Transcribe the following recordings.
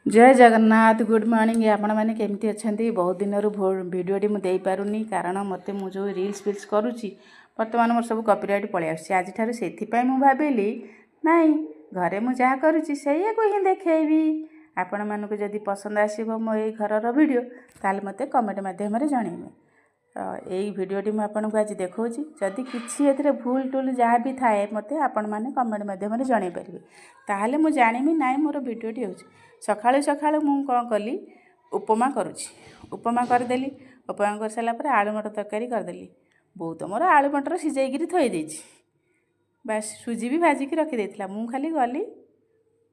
ଜୟ Jagannath, good morning. ଆପଣମାନେ କେମିତି ଅଛନ୍ତି? ବହୁତ ଦିନରୁ ଭିଡ଼ିଓଟି ମୁଁ ଦେଇପାରୁନି, କାରଣ ମୋତେ ମୁଁ ଯେଉଁ ରିଲ୍ସ ଫିଲ୍ସ କରୁଛି, ବର୍ତ୍ତମାନ ମୋର ସବୁ କପିରାଇଟ୍ ପଳେଇ ଆସୁଛି ଆଜିଠାରୁ। ସେଥିପାଇଁ ମୁଁ ଭାବିଲି, ନାଇଁ, ଘରେ ମୁଁ ଯାହା କରୁଛି ସେଇଆକୁ ହିଁ ଦେଖେଇବି। ଆପଣମାନଙ୍କୁ ଯଦି ପସନ୍ଦ ଆସିବ ମୋ ଏଇ ଘରର ଭିଡ଼ିଓ, ତାହେଲେ ମୋତେ କମେଣ୍ଟ ମାଧ୍ୟମରେ ଜଣେଇବେ। ତ ଏଇ ଭିଡ଼ିଓଟି ମୁଁ ଆପଣଙ୍କୁ ଆଜି ଦେଖାଉଛି। ଯଦି କିଛି ଏଥିରେ ଭୁଲ ଟୁଲ ଯାହା ବି ଥାଏ, ମୋତେ ଆପଣମାନେ କମେଣ୍ଟ ମାଧ୍ୟମରେ ଜଣେଇ ପାରିବେ। ତାହେଲେ ମୁଁ ଜାଣିବି, ନାଇଁ, ମୋର ଭିଡ଼ିଓଟି ହେଉଛି। ସକାଳୁ ସକାଳୁ ମୁଁ କ'ଣ କଲି? ଉପମା କରୁଛି। ଉପମା କରିଦେଲି। ଉପମା କରିସାରିଲା ପରେ ଆଳୁ ମଟର ତରକାରୀ କରିଦେଲି। ବୋଉ ତ ମୋର ଆଳୁ ମଟର ସିଝେଇକିରି ଥୋଇ ଦେଇଛି, ବାସ୍। ସୁଜି ବି ଭାଜିକି ରଖିଦେଇଥିଲା। ମୁଁ ଖାଲି ଗଲି,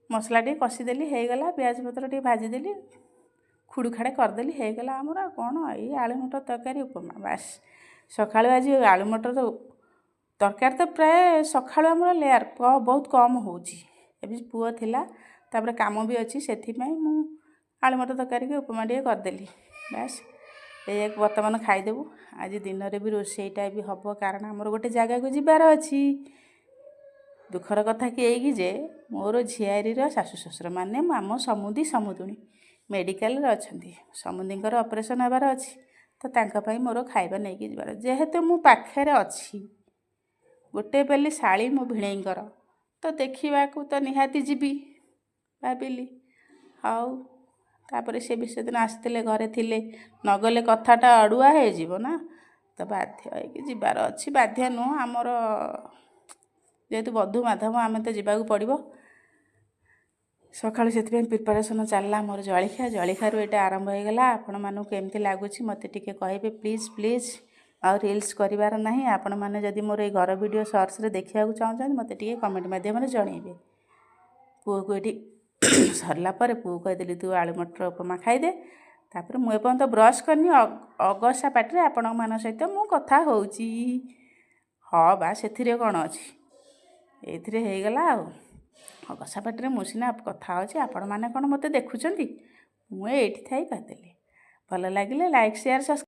ମସଲା ଟିକେ କଷିଦେଲି, ହେଇଗଲା। ପିଆଜ ପତ୍ର ଟିକେ ଭାଜିଦେଲି, ଖୁଡ଼ୁଖାଡ଼େ କରିଦେଲି, ହେଇଗଲା ଆମର। ଆଉ କ'ଣ? ଏଇ ଆଳୁ ମଟର ତରକାରୀ, ଉପମା, ବାସ୍। ସକାଳୁ ଆଜି ଆଳୁ ମଟର ତରକାରୀ ତ ପ୍ରାୟ ସକାଳୁ ଆମର ଲେୟାର ବହୁତ କମ୍ ହେଉଛି। ଏବେ ପୁଅ ଥିଲା, ତାପରେ କାମ ବି ଅଛି, ସେଥିପାଇଁ ମୁଁ ଆଳୁ ମଟର ତରକାରୀକି ଉପମା ଟିକେ କରିଦେଲି, ବାସ୍। ଏଇଆକୁ ବର୍ତ୍ତମାନ ଖାଇଦେବୁ। ଆଜି ଦିନରେ ବି ରୋଷେଇଟା ବି ହେବ, କାରଣ ଆମର ଗୋଟେ ଜାଗାକୁ ଯିବାର ଅଛି। ଦୁଃଖର କଥା କି ଏଇକି ଯେ ମୋର ଝିଆରୀର ଶାଶୁ ଶ୍ୱଶୁର, ମାନେ ଆମ ସମୁଦି ସମୁଦୁଣୀ ମେଡ଼ିକାଲରେ ଅଛନ୍ତି। ସମୁଦିଙ୍କର ଅପରେସନ୍ ହେବାର ଅଛି, ତ ତାଙ୍କ ପାଇଁ ମୋର ଖାଇବା ନେଇକି ଯିବାର। ଯେହେତୁ ମୁଁ ପାଖରେ ଅଛି, ଗୋଟେ ବେଲି ଶାଳୀ ମୋ ଭିଣେଇଙ୍କର, ତ ଦେଖିବାକୁ ତ ନିହାତି ଯିବି ଭାବିଲି। ହଉ, ତାପରେ ସେ ବି ସେଦିନ ଆସିଥିଲେ, ଘରେ ଥିଲେ, ନଗଲେ କଥାଟା ଅଡ଼ୁଆ ହେଇଯିବ ନା। ତ ବାଧ୍ୟ ହେଇକି ଯିବାର ଅଛି। ବାଧ୍ୟ ନୁହଁ, ଆମର ଯେହେତୁ ବନ୍ଧୁ ବାନ୍ଧବ, ଆମେ ତ ଯିବାକୁ ପଡ଼ିବ। ସକାଳୁ ସେଥିପାଇଁ ପ୍ରିପାରେସନ୍ ଚାଲିଲା ମୋର। ଜଳଖିଆ, ଜଳଖିଆରୁ ଏଇଟା ଆରମ୍ଭ ହେଇଗଲା। ଆପଣମାନଙ୍କୁ କେମିତି ଲାଗୁଛି, ମୋତେ ଟିକେ କହିବେ, ପ୍ଲିଜ୍ ପ୍ଲିଜ୍। ଆଉ ରିଲ୍ସ କରିବାର ନାହିଁ। ଆପଣମାନେ ଯଦି ମୋର ଏଇ ଘର ଭିଡ଼ିଓ ସର୍ଟସରେ ଦେଖିବାକୁ ଚାହୁଁଛନ୍ତି, ମୋତେ ଟିକେ କମେଣ୍ଟ ମାଧ୍ୟମରେ ଜଣେଇବେ। ପୁଅକୁ ଏଠି ସରିଲା ପରେ ପୁଅକୁ କହିଦେଲି, ତୁ ଆଳୁ ମଟର ଉପମା ଖାଇଦେ। ତାପରେ ମୁଁ ଏପର୍ଯ୍ୟନ୍ତ ବ୍ରସ୍ କରିନି, ଅଗସା ପାଟିରେ ଆପଣମାନଙ୍କ ସହିତ ମୁଁ କଥା ହେଉଛି। ହଁ ବା, ସେଥିରେ କ'ଣ ଅଛି? ଏଇଥିରେ ହେଇଗଲା। ଆଉ ଅଗସା ପାଟିରେ ମୁଁ ସିନା କଥା ହେଉଛି, ଆପଣମାନେ କ'ଣ ମୋତେ ଦେଖୁଛନ୍ତି? ମୁଁ ଏଇଠି ଥାଇ କହିଦେଲି। ଭଲ ଲାଗିଲେ ଲାଇକ୍, ସେୟାର, ସବସ୍କ୍ରାଇବ୍।